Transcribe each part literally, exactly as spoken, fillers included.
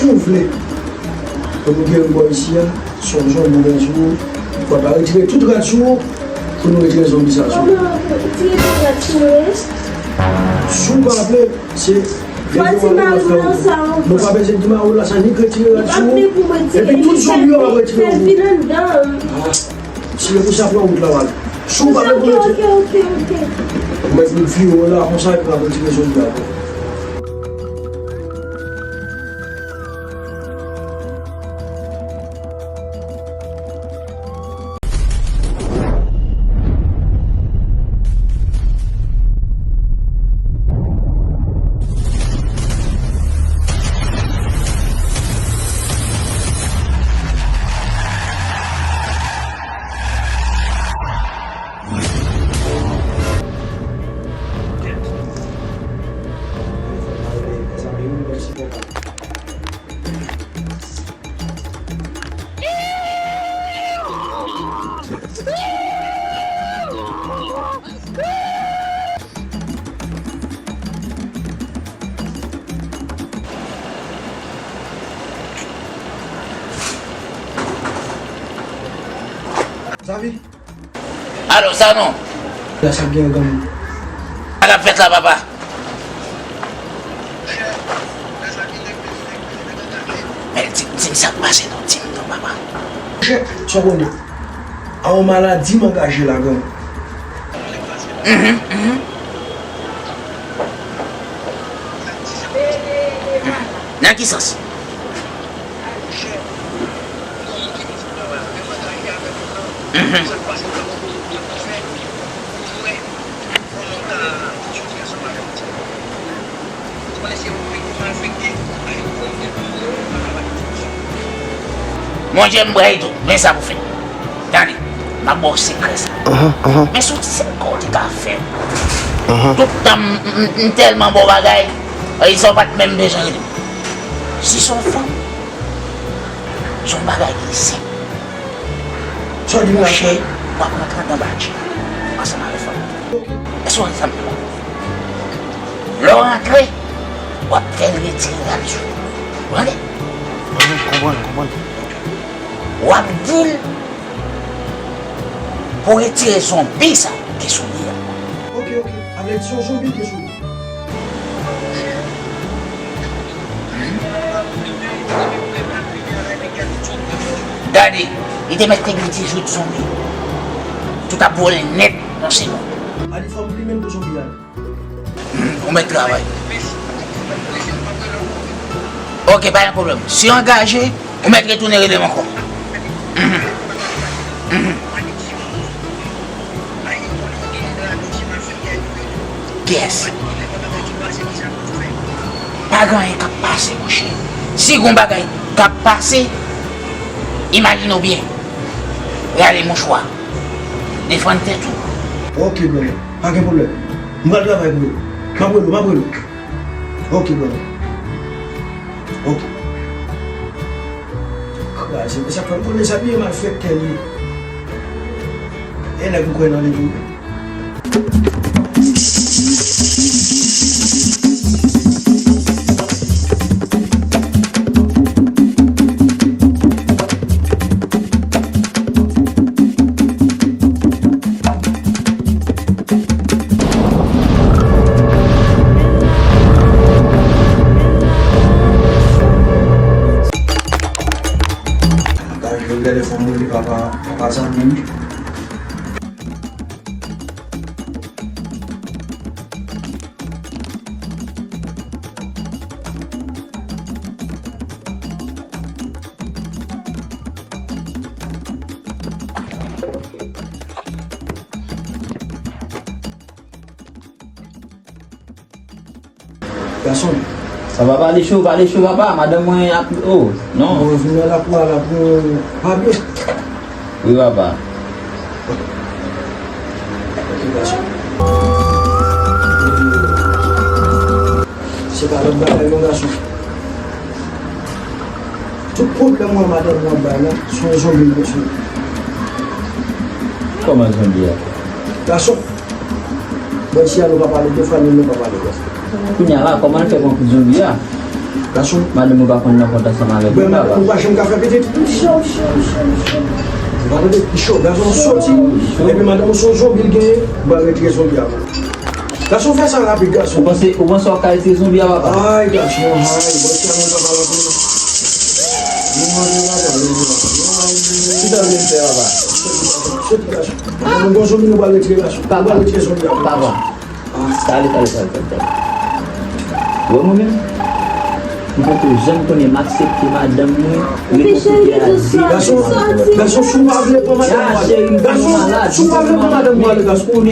Ou vle pou nou geri bò isi a, se yon zonbi gen sou ou, fò ta retire tout rad sou ou pou nou retire zonbi sa sou ou. Kòman retire tout rad sou mwen? Si w pa vle, se... Fò ti mari mwen ansanm. Nou pa bezwen di mari w la sa, nik retire rad sou ou. Epi tout zonbi yo ap retire sou ou. Ah, si se pou sa, pran wout la, w al. Si w pa vle pou retire. Ok, ok, ok. Ou mèt met vire w la, konsa, epi w ap retire zonbi a. Xavi. Alo, Sanon. La sa gen granmoun. Sa k ap fèt la, papa? Men, di, di m sa k pase non, di m non, papa. Monchè, sa w konnen. A yon maladi m angaje la, granmoun. Mhm, mhm. Nan ki sans? Mhm. Monchè, m bray tou, men sa pou fè. Tande, m ap ba w sekrè sa. Mhm, mhm. Men si w ti sèl kò w te ka fè. Mhm. Tout tan m, m, m tèlman ba w bagay, e sa w pa t menm bezwen rele m. Si se yon fanm, se yon bagay ki senp. Sa w di m la, monchè, w ap rantre andan batri ansanm avèk fanm. Èske w konn sa m di w la? Lè w rantre, w ap fè l retire rad sou ou. Ou tande? Konprann, konprann, konprann. W ap di l pou retire zonbi sa ki sou li a. Ok, ok. Sa vle di se yon zonbi ki sou li. Gade, li te mèt te gen dizuit zonbi. Tout ap vole nèt nan se nou. A di fò m plimen pou zonbi a. Ou mèt travay. Ok, pa gen pwoblèm. Si angaje, ou mèt retounen rele m ankò. Mhm. Mhm. Kiyès? Pa gen anyen k ap pase, monchè. Si gen yon bagay k ap pase, imajine w byen. Rale mouchwa. Defann tèt ou. Ok, brother. Pa gen pwoblèm. M pral travay pou yo. M ap rele w, m ap rele w. Ok, brother. Ok. Kraze, men sa k fè m konnen sa byen malfektè li ye. E nèg m kwè nan li tou. Gade, gade, fò m rele papa, papa Zanmi wi. Gason. Sa va, pale cho, pale cho, papa. Madanm mwen ap, oh, non. Bon, vin nan lakou a la pou pa byen. Wi, papa. Ok, gason. Se pa lòt bagay non, gason. Tout pwoblèm mwen madanm mwen bay la, se yon zonbi l mete sou li. Kòman zonbi a? Gason, bò isi a nou pa pale de fanmi, nou pa pale de... Kounye a la, kòman l fè pran kout zonbi a? Gason. Madanm ou pa konn nan kont ansanm avèk ou, papa. Ou pa janm ka fè pete. Ou pa tande? Cho, gason soti. Epi madanm ou se yon zonbi l genyen, ou pral retire zonbi a. Gason, fè sa rapid, gason. Ou panse, ou panse w ap ka retire zonbi a, papa? Ay, gason, ay, bon, se mwen papa la pou nou. Nou manje madanm, nou manje madanm. Ki sa w vle m fè, papa? Se tout, gason. Nou gon zonbi, nou pral retire, gason. Nou pral retire zonbi a. Papa. Tale, tale, tale, tale, tale. Wè mwen menm? M poko janm konnen m aksepte madanm mwen rekonsidere a de. Gason, gason, si w pa vle pran madanm mwen, gason, si w pa vle pran madanm mwen, gason. Bon,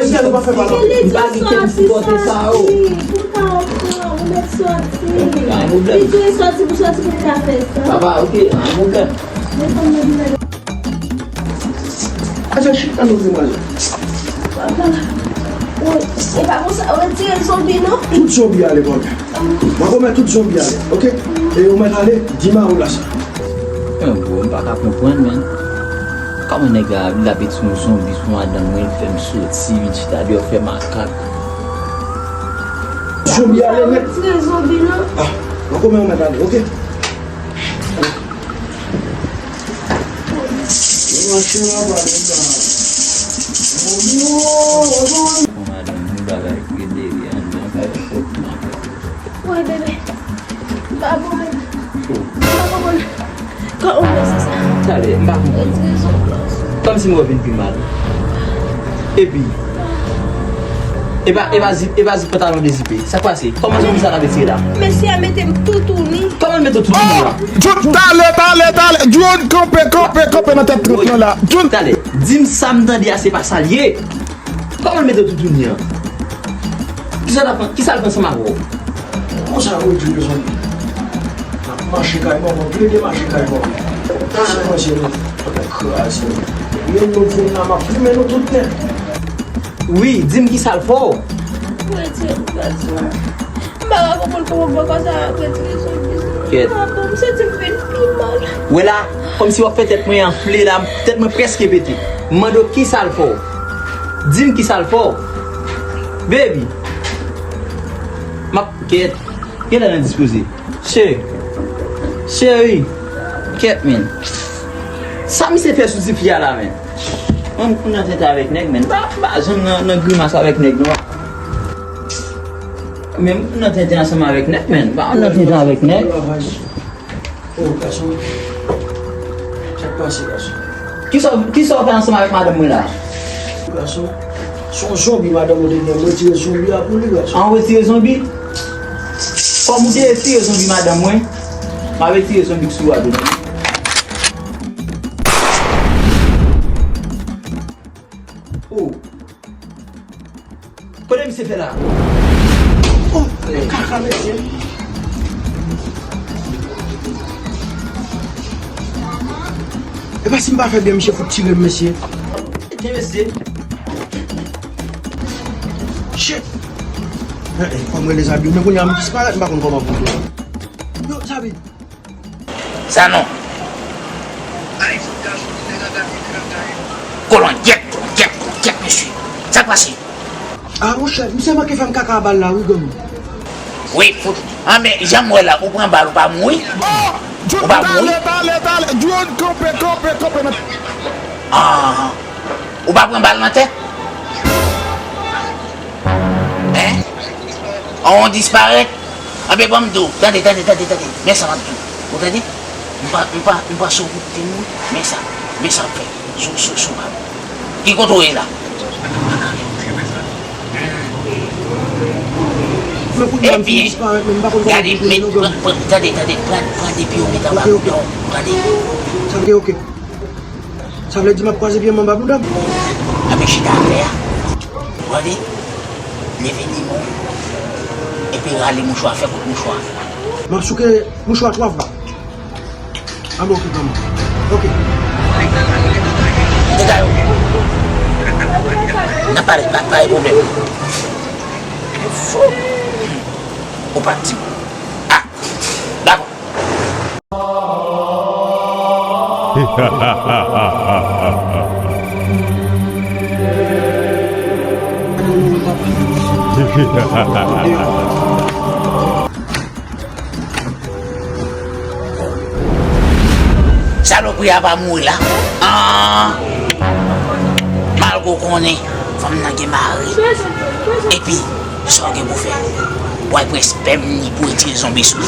Ismaël, ou pa fè papa. M pa gen kè pou sipòte sa, o. Pou ka pran, ou mèt sòti. Pa gen pwoblèm. Li dwe sòti pou sòti pou l ka fè sa. Papa, ok, pa gen pwoblèm. Ajan chita non demwazèl. Papa, ou, e pa konsa, ou retire zonbi non? Tout zonbi ale, pòl. Mwen konmèt tout zonbi ale, ok? E ou mèt ale, di Maroula sa. Men bro, m pa ka konprann, men. Kòman nèg la, li ap ret sou yon zonbi, sou madanm mwen, li fè m soti, vin chita deyò, fè makak. Zonbi ale nèt. Retire zonbi non? Ah, mwen konmèt ou mèt ale, ok? Bon, madanm, nou bagay fredere an, nou bagay fòk nan. Woy, bebe. M pa bon, bebe. M pa konprann. Kòman mesye sa? Tande, m pa konprann. Kòmsi m wè w vin pi mal. Epi, e pa, e pa zip, e pa zip pantalon dezipe. Sa k pase? Kòman zonbi sa t ap etire la? Mesye a mete m toutouni. Kòman l mete w toutouni la? John, tale, tale, tale. John, kanpe, kanpe, kanpe nan tèt trant lan la. John. Tale, di m sa m tande a, se pa sa l ye. Kòman l mete w toutouni an? Kisa l ap fè, kisa l fè ansanm avè w? Konsa yo di yo zonbi. N ap mache kay bò, mwen plede mache kay bò. Se mwen se nou. Kraze. Menm nou vin la, m ap limen nou tout nèt. Wi, di m kisa l fè w. Mwen di, m pa di w. M pa ka konprann kòman bò konsa ap retire sou biznis. Kèt. M santi m vin pi mal. Wè la, kòmsi w ap fè tèt mwen anfle la, tèt mwen prèske pete. M mande w kisa l fè w. Di m kisa l fè w. Baby. M ap, kèt. Genlè nan dispoze. Che. Cheri. Kèt, men. Sa misye fè sou tifi a la, men. Mwen, m nan tenten avèk nèg, men. M pa, m pa janm nan, nan grimas avèk nèg, non. Men m nan tenten ansanm avèk nèg, men. M pa nan tenten avèk nèg. Oh, gason. Sa k pase, gason? Kisa, kisa w fè ansanm avèk madanm mwen la? Gason, se yon zonbi madanm ou te gen, m retire zonbi a pou li, gason. An, w retire zonbi? Kòm ou te retire zonbi madanm mwen, m a retire zonbi k sou ou a tou. Oh. Kote misye fè la? Oh, kaka mesye. E pa si m pa fè byen, misye fout tire m, mesye. Tye mesye. Shit. Eh, eh, fò m rele Zabi. Men kounye a m disparèt, m pa konn kòman pou m fè. Yo, Zabi. Sa non. Kolongyèt, kolongyèt, kolongyèt, mesye. Sa k pase? Ah, monchè, misye manke fè m kaka a bal la, wi, granmoun. Wi, fout. Ah, men, jan m wè la, ou pran bal, ou pa mouri. Ou pa mouri. Tale, tale, tale. John, kanpe, kanpe, kanpe nan. Ah, ou pa pran bal nan tèt? Hein? An, w disparèt? Anben, ban m di w. Tande, tande, tande, tande. Men sa m ap di w. Ou tande? M pa, m pa, m pa sou wout li, non. Men sa, men sa m fè. Sou, sou, sou pa. Ki kote w ye la? Ebyen, gade, met, pran, pran, tande, tande, pran, pran de pye w met anba bouda w. Tande? Ok, ok. Sa vle di m ap kwaze pye m anba bouda m? Anben chita atè a. Gade, leve ni men w, epi rale mouchwa, fè kout mouchwa. M ap souke mouchwa twa fwa. Anben, ok, granmoun. Ok. Dega yo. N ap pale, pa, pa gen pwoblèm. Ou pa t di m. Ah, dakò. Salopri a pa mouri la. Ah! Malgre w konnen fanm nan gen mari. Epi, sa w gen pou fè? W al pran spèm li pou retire zonbi sou li.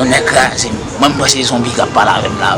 Tonnè kraze m. Mwen, m panse zonbi k ap pale avè m la.